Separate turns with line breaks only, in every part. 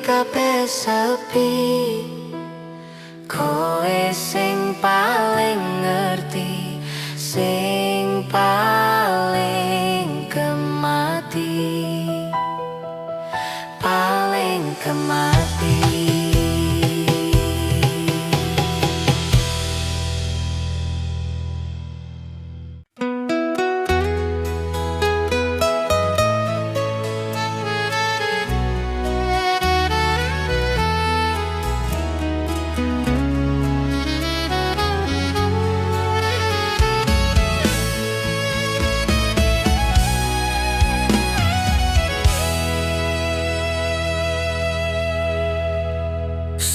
Kabeh sepi, kowe sing paling ngerti, sing paling kemati, paling kemati.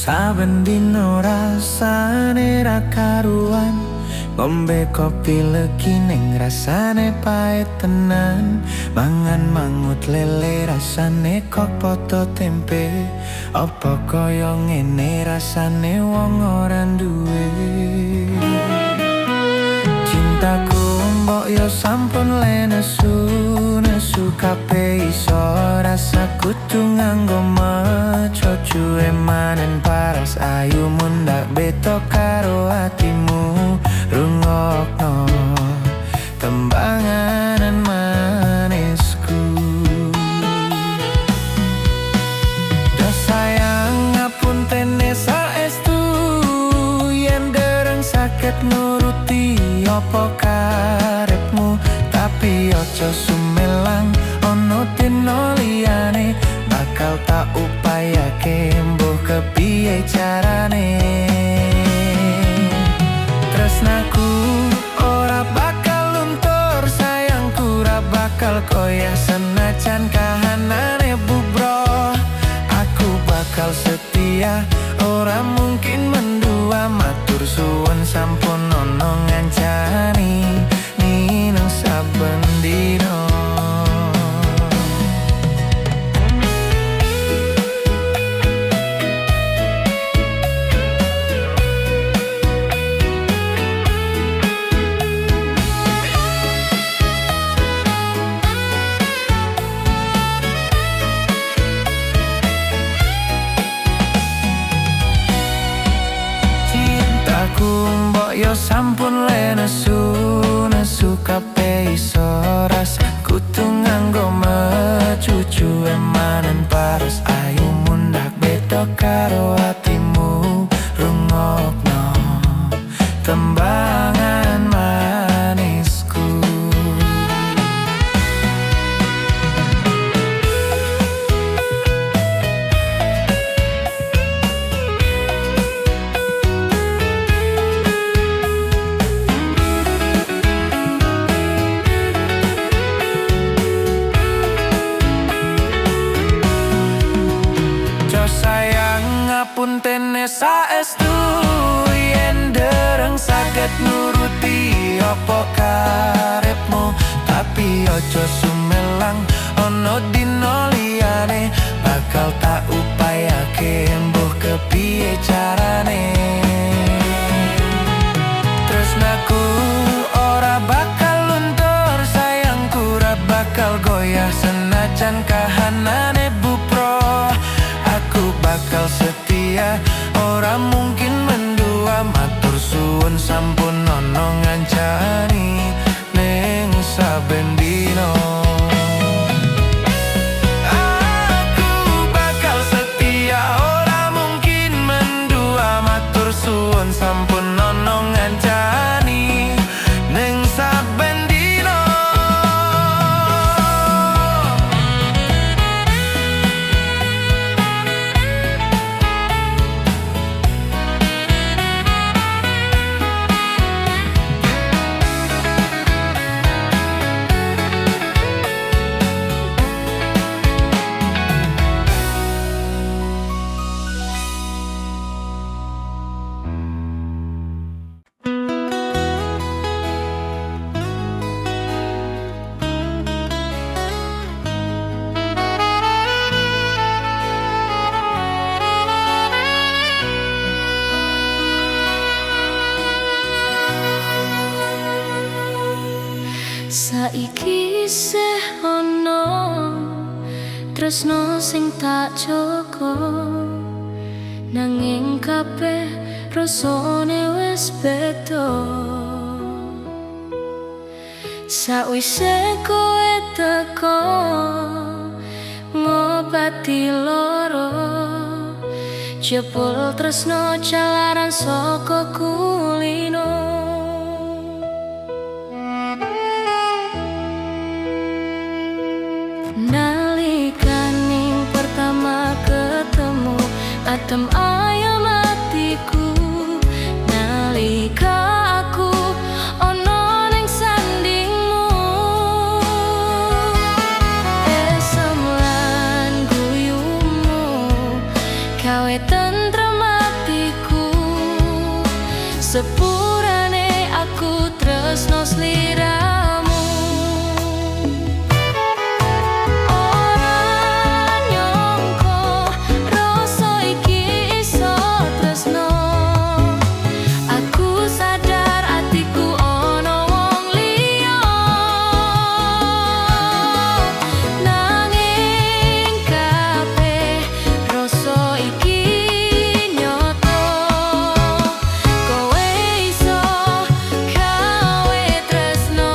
Saben dino rasane ra karuan. Ngombe kopi legi ning rasane pahit tenan. Mangan mangut lele rasane kok poto tempe. Apa kaya ngene rasane wong ora duwe. Cintaku mbok yo sampun le nesu nesu kabeh iso rasa kudu nganggo mecocu emanen paras ayu mundak beto karo atimu rungokno tembanganan manisku. Duh sayang ngapuntene saestu yen dereng saged nuruti apa karepmu, tapi aja sumelang ana dina liyane bakal tak upayake mbuh kepiye carane. Tresnaku ora bakal luntur, sayangku ora bakal koyah senajan kahanane bubro. Aku bakal setia ora mungkin mendua, matur suwun sampun ono ngancani nineng saben dina. Cintaku mbok yo sampun le nesu nesu kabeh iso rasa kudu nganggo mecucu emanen paras ayu mundak beda karo atimu rungokno tembangan manisku. Jo sayang ngapuntene saestu yen dereng saged nuruti apa karepmu, tapi aja sumelang ana dina liyane bakal tak upayake mbuh kepiye carane. Tresnaku ora bakal luntur, sayangku ora bakal goyah senajan kahanane bupro. Aku bakal setia ora mungkin mendua, matur suwun sampun ono ngancani ning saben dina. Aku bakal setia ora mungkin mendua, matur suwun sampun ono ngancani ning saben dina.
Tresno sing tak jaga, nanging kabeh rasane wis beda. Sakwise kowe teko ngobati loro, jebul tresno jalaran saka kulino. Nalikane pertama ketemu, adem ayem atiku. Nalika aku ono ning sandingmu, esem lan guyumu gawe tentrem atiku. Sepurane aku tresno sliramu. Ora nyangka rasa iki iso tresno. Aku sadar atiku ana wong liya, nanging kabeh rasa iki nyoto. Kowe iso gawe tresno.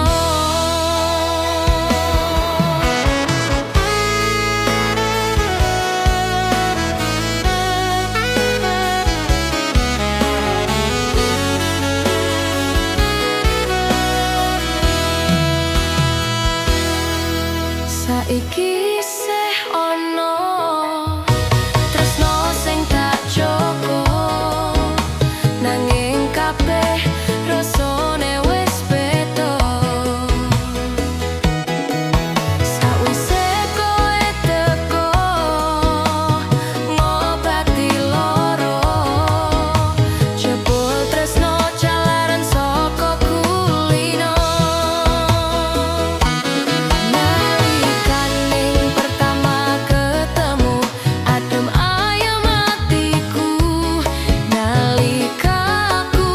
Saiki isih ana tresno sing tak jaga, nanging kabeh rasane wis beda. Sakwise kowe teko ngobati loro, jebul tresno jalaran saka kulino. Nalikane pertama ketemu, adem ayem atiku. Nalika aku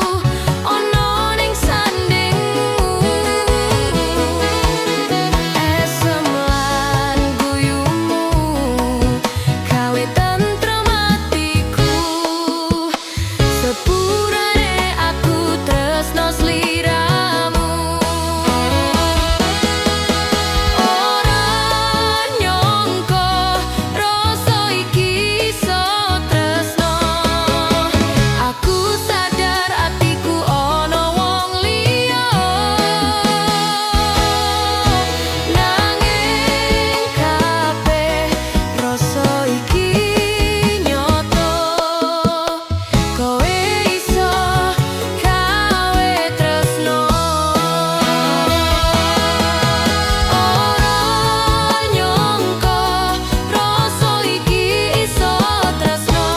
ono ning sandingmu, esem lan guyumu gawe tentrem atiku. Sepurane aku tresno sliramu. Ora nyangka rasa iki iso tresno. Aku sadar atiku ana wong liya, nanging kabeh rasa iki nyoto. Kowe iso gawe tresno. Ora nyangka rasa iki iso tresno.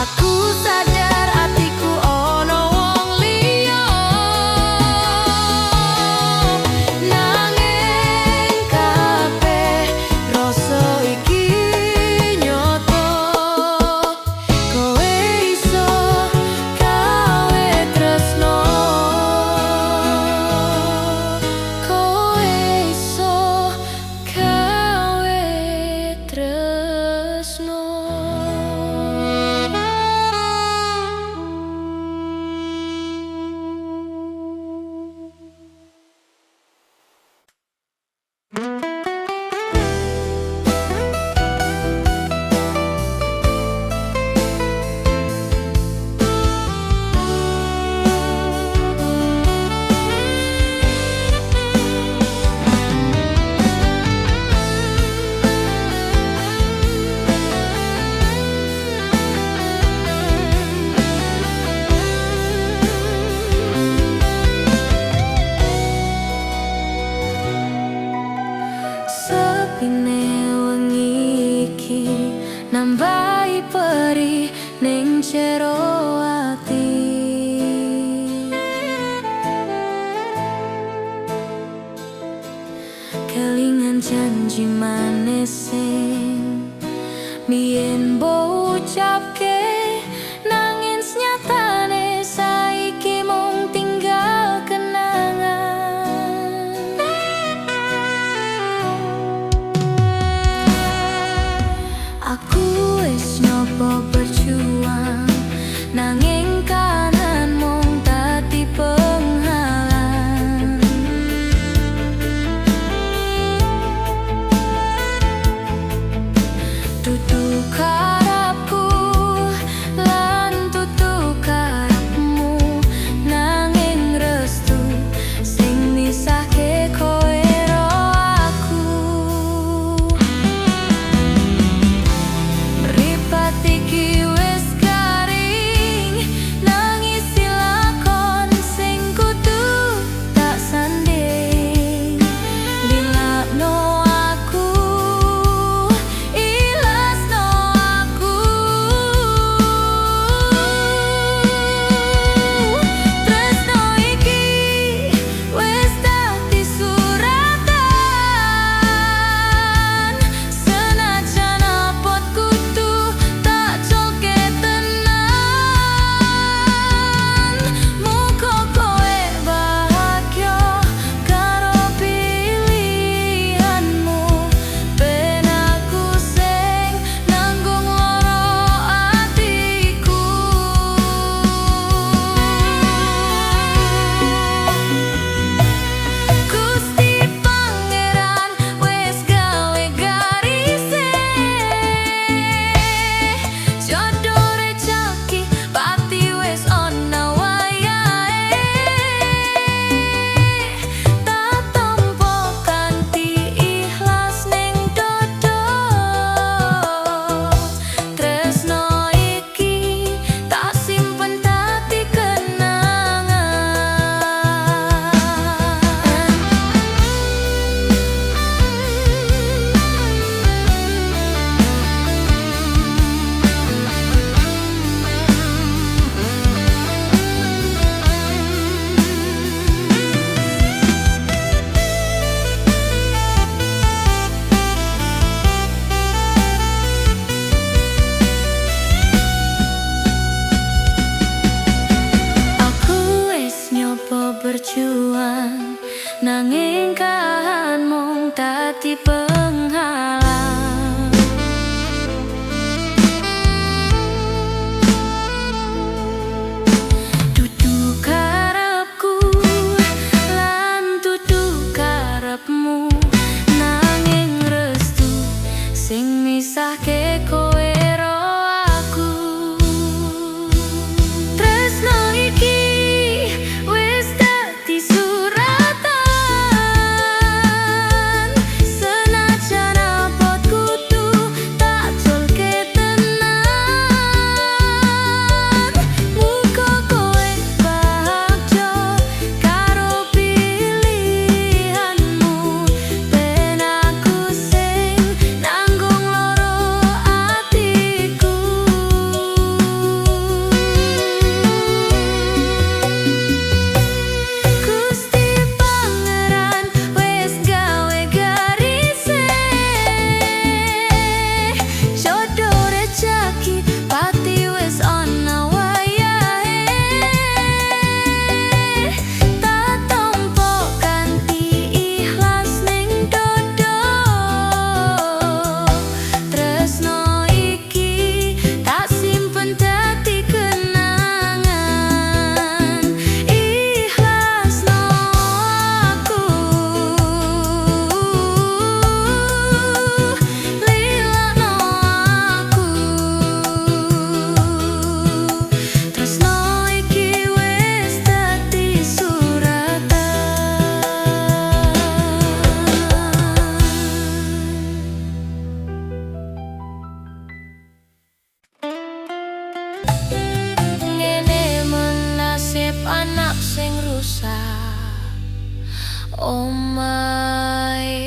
Aku sadar atiku ana wong liya, nanging kabeh rasa iki nyoto. Kowe iso gawe tresno. Kowe iso gawe tresno. Sepine wengi iki nambahi perih ning jero ati. Kelingan janji manis sing biyen mbok ucapke, nanging nyatane saiki mung tinggal kenangan. omahe.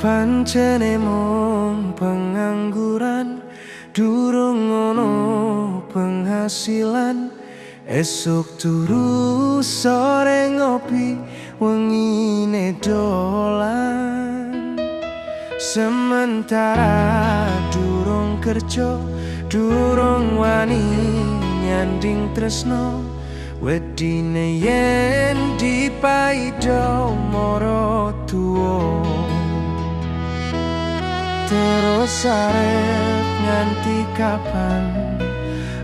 Pancene mung pengangguran, durung ono penghasilan. Esuk turu, sore ngopi, wengine dolan. Sementara durung kerja, durung wani nyanding tresno. Wedine yen dipaido moro tuwa. Terus arep nganti kapan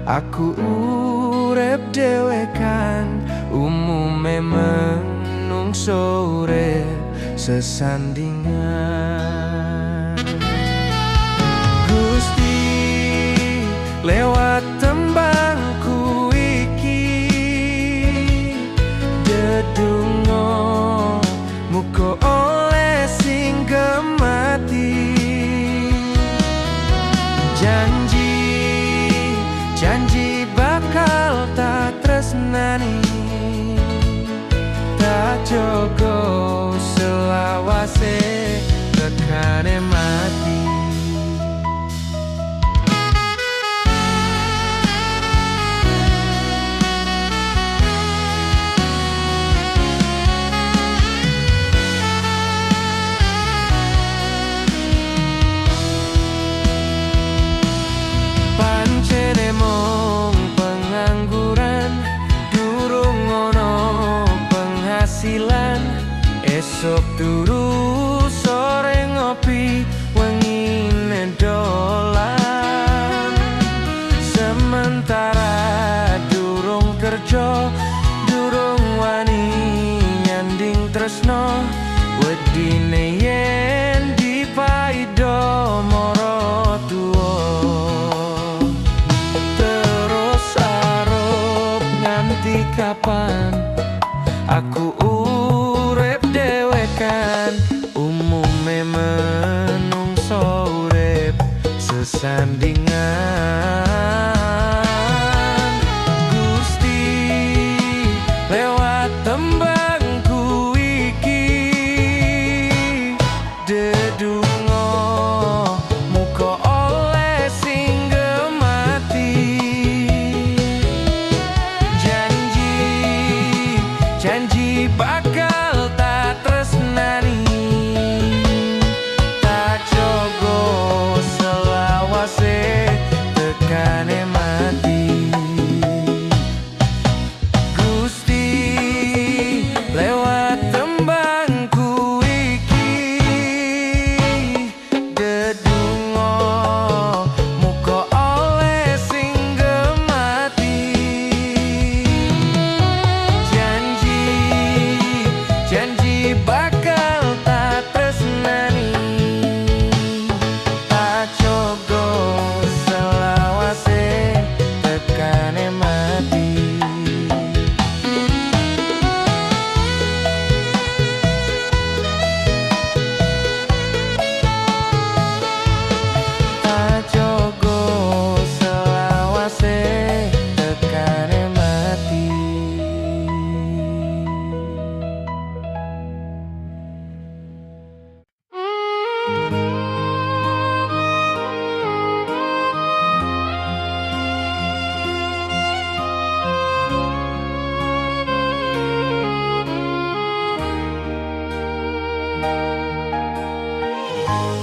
aku urip dhewekan? Umume menungso urip sesandingan. Gusti, lewat tembangku iki dedungo, muga oleh sing gemati. Janji, janji bakal tak tresnani, tak jogo selawase tekane mati. Pancene mung pengangguran, durung ono penghasilan. Esuk turu, sore ngopi, wengine dolan. Sementara durung kerja, durung wani nyanding tresno. Wedine yen dipaido moro tuwa. Terus arep nganti kapan aku urip dhewekan? Umume menungso urip sesandingan. Gusti, lewat tembangku iki dedungo, muga oleh sing gemati. Janji, janji bakal tak tresnani, tak jogo selawase tekane mati. Gusti, lewat tembangku iki dedungo, muga oleh sing gemati. Janji, janji bakal tak tresnani, tak jogo selawase tekane mati. Tak jogo selawase tekane mati.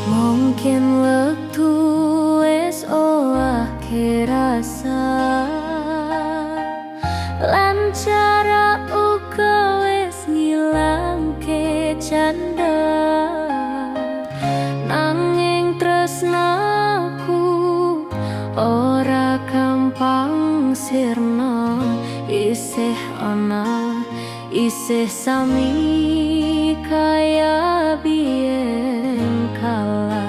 Mungkin wektu wis owahke rasa, lan cara uga wis ngilangke canda. Nanging tresnaku ora gampang sirna, isih ana, isih sami kaya biyen kala.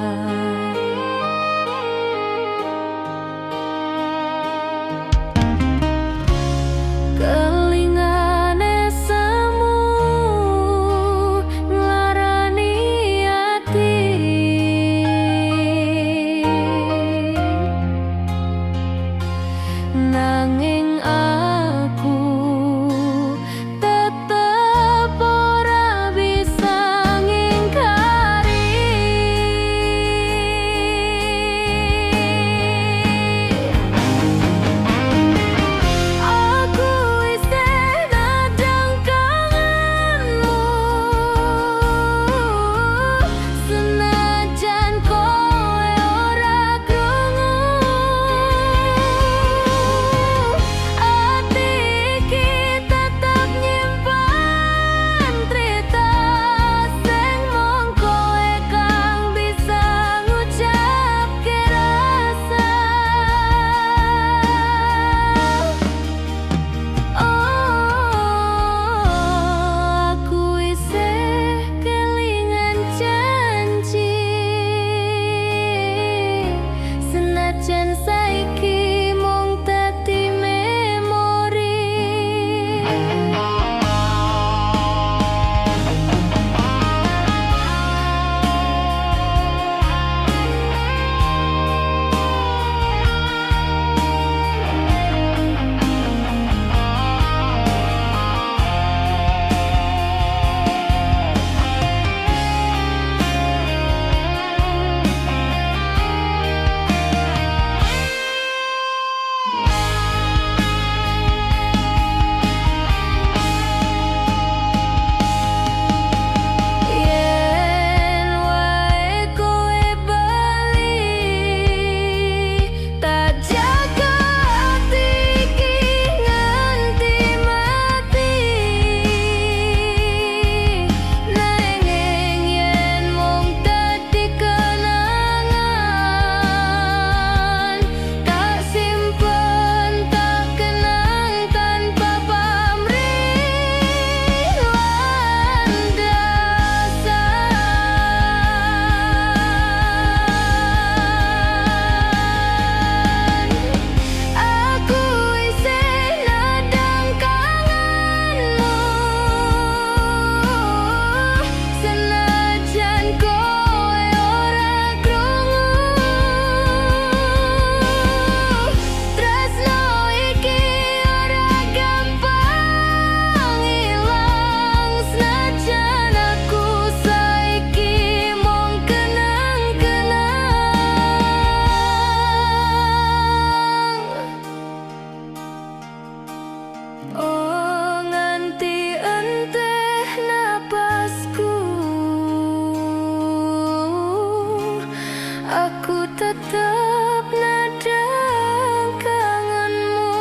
Aku tetep nadang kangenmu.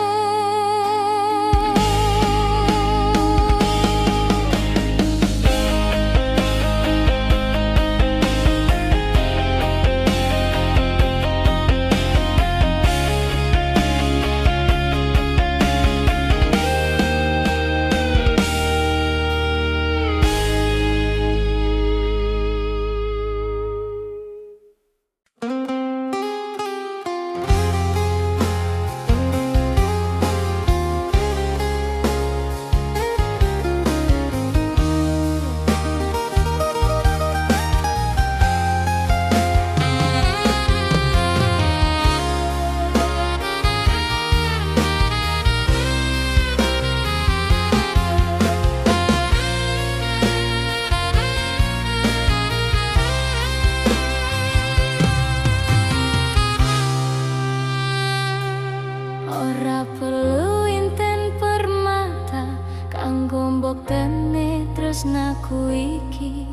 Ora perlu inten permata kanggo mbuktene tresnaku iki.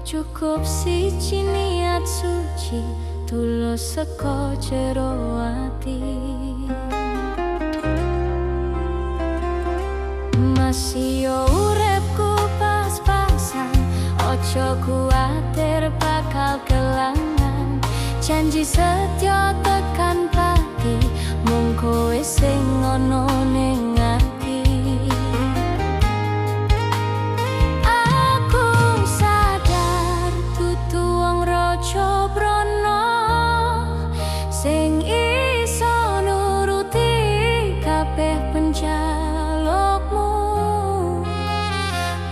Cukup siji niat suci, tulus saka jero ati. Masio uripku pas-pasan, ojo kuatir bakal kelangan. Janji setya tekan pati, mung kowe sing ono ning ati. Aku sadar dudu wong raja brana sing iso nuruti kabeh penjalukmu.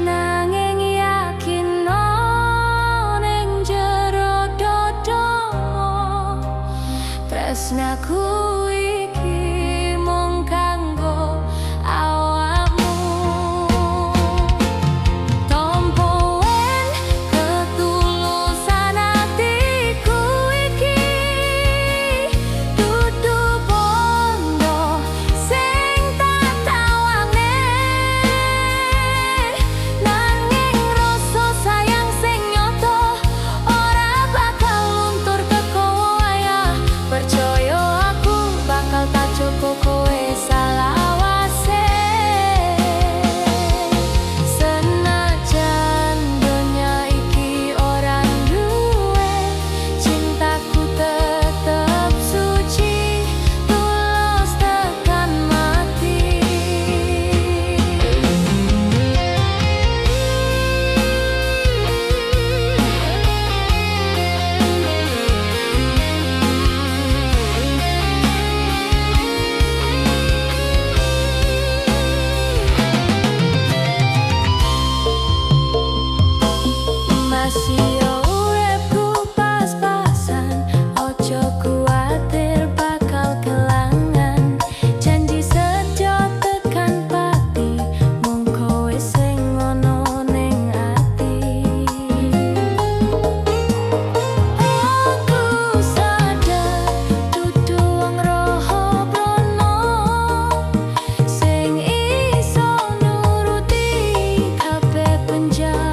Nanging yakin ning jero dadamu, tresnaku iki mung kanggo awakmu. Tompo yen ketulusan atiku iki dudu bondo sing tak tawane, nanging rasa sayang sing nyoto ora bakal luntur teko wayah. Percaya aku bakal tak jogo kowe salawase. Senajan donya iki ora duwe, cintaku tetep suci, tulus tekan mati. Masio uripku pas-pasan, ojo kuatir bakal kelangan. Janji setya tekan pati, mung kowe sing ono ning ati. Aku sadar dudu wong roho brana sing iso nuruti kabeh penjalukmu.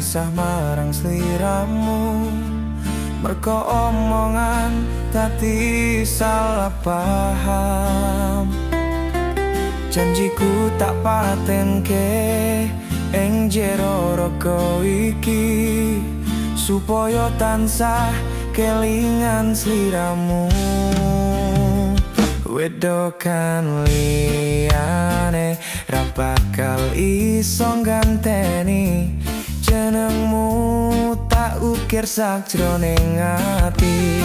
Pisah marang sliramu. Merko omongan dadi salah paham. Janjiku tak patenke ing jero raga iki, supaya tansah kelingan sliramu. Wedokan liyane ra bakal iso ngganteni. Jenengmu tak ukir sakjroning ati.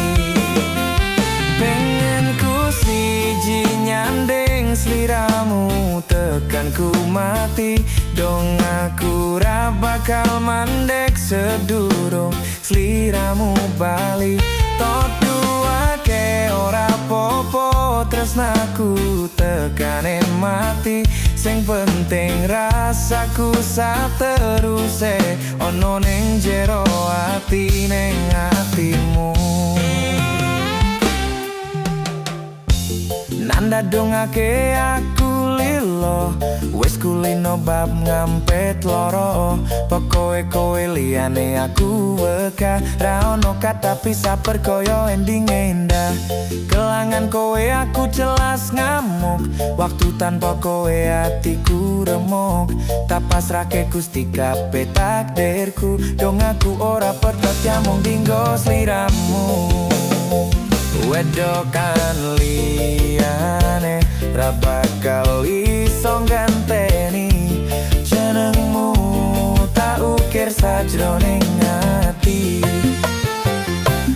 Pengen ku siji nyanding sliramu tekan ku mati. Dong aku ra bakal mandek sedurung sliramu bali. Toduake ora popo tresnaku tekane mati. Sing penting rasaku sateruse ono ning jero ati, ning atimu. Nanda dongake aku lilo, wis kulino bab ngampet loro. Pokoke kowe liyane aku weka, ra ono kata pisah perkoyo endinge indah. Kelangan kowe aku jelas ngamuk, waktu tanpa kowe atiku remuk. Tak pasrahke Gusti kabeh takdirku, dong aku ora pedhot ya mung dinggo sliramu. Wedokan liyane ra bakal iso ngganteni. Jenengmu tak ukir sajroning ati.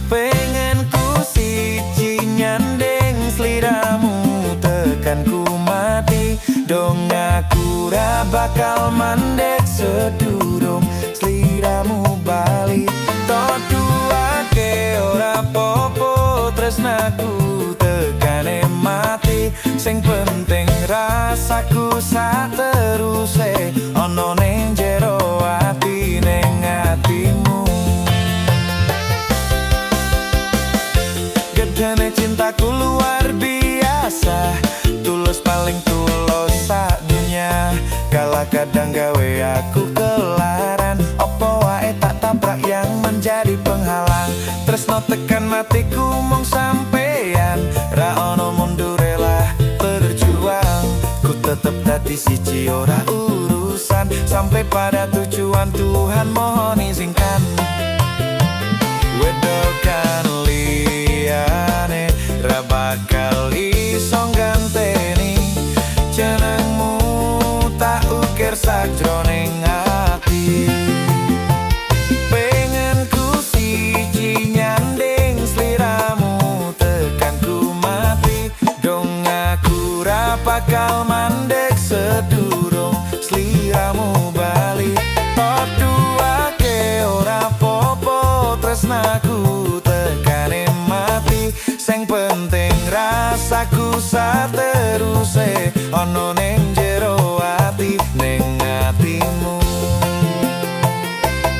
Pengen ku siji nyanding sliramu tekan ku mati. Dong aku ra bakal mandek sedurung sliramu bali. Toduake ora popo tresnaku tekane mati. Sing penting rasaku sateruse ono ning jero ati, ning atimu. Gedene cintaku luar biasa, tulus paling tulus sak dunya. Kala kadang gawe aku kelaran, opo wae tak tabrak yang menjadi penghalang. Tresno tekan matiku mung sampeyan, ra ono mundure lah berjuang. Ku tetep dadi siji ora urusan, sampai pada tujuan Tuhan mohon izinkan. Wedokan liyane ra bakal iso ngganteni. Jenengmu tak ukir sajroning ati. Pengen ku siji nyanding sliramu tekan ku mati. Dong aku ra bakal mandek sedurung sliramu bali. Toduake ora popo tresnaku tekane mati. Sing penting rasaku sateruse ono ning jero ati, ning atimu.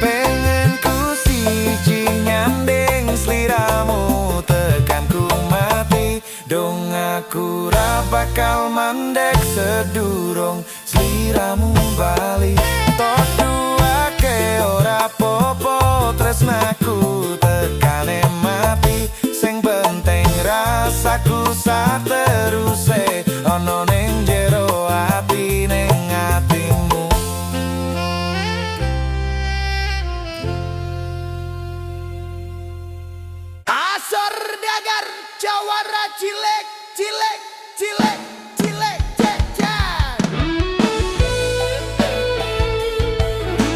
Pengen ku siji nyanding sliramu tekan ku mati. Dong aku ra bakal mandek sedurung sliramu bali. Toduake ora popo tresnaku tekane mati. Sing penting rasaku sateruse ono ning jero ati, ning atimu.
Asor Dagar Jawara Cilek Cilek Cilek Cilek Cecan.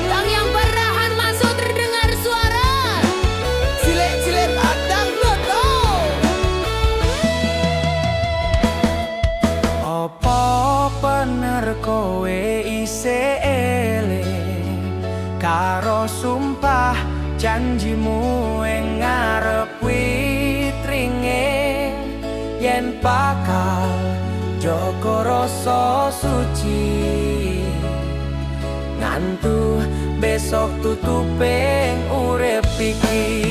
Tang yang perahan masuk terdengar suara.
Cilek Cilek Adang Dodo.
Opo bener kowe isih eling karo sumpah janjimu ing ngarep wit ringin, yen bakal jaga rasa suci ngantu besok tutuping urip iki.